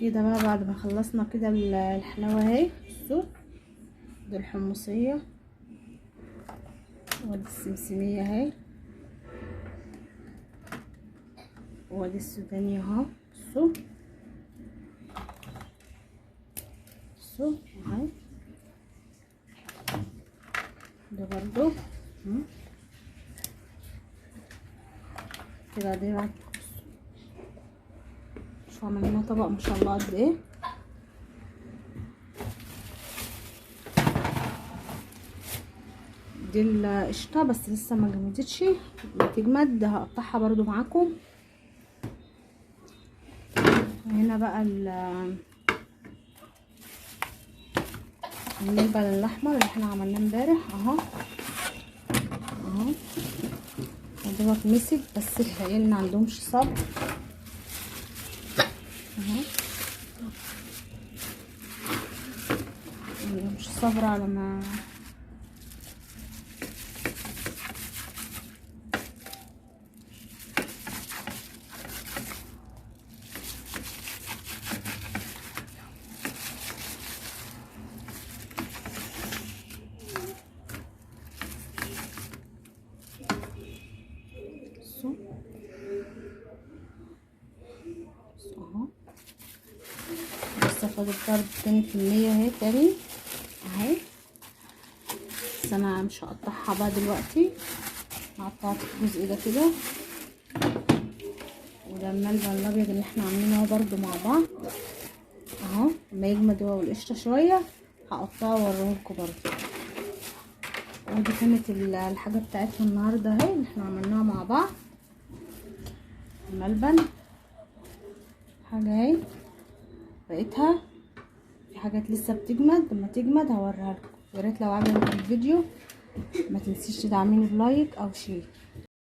كده بقى بعد ما خلصنا كده الحلاوة اهي. بصوا دي الحمصية وادي السمسميه اهي، وادي السودانية اهو. بصوا بصوا اهي، ده برضو كده. دي بقى شوفوا عملنا طبق ما شاء الله قد ايه. دي القشطه بس لسه ما جمدتش، بتجمد هقطعها برضو معاكم. هنا بقى الملبن الاحمر اللي احنا عملناه امبارح اهو اهو، دوت مسك بس العيال ما عندهمش صبر اهو، ما عندهمش صبر على ما اهو. لسه فاضل برضه تاني كمية اهي تاني اهي، بس انا مش هقطعها بقى دلوقتي، هقطعت الجزء ده كده. وده الملبن الابيض اللي احنا عاملينه اهو برضه مع بعض اهو، لما يجمد هو والقشطة شوية هقطعه واوريهولكوا برضه. ودي كانت الحاجة بتاعتنا النهاردة اهي اللي احنا عملناها مع بعض، الملبن حاجة اهي بقيتها. في حاجات لسه بتجمد، لما تجمد هوريها لكم. يا ريت لو عجبك الفيديو ما تنسيش تدعميني ب like او share.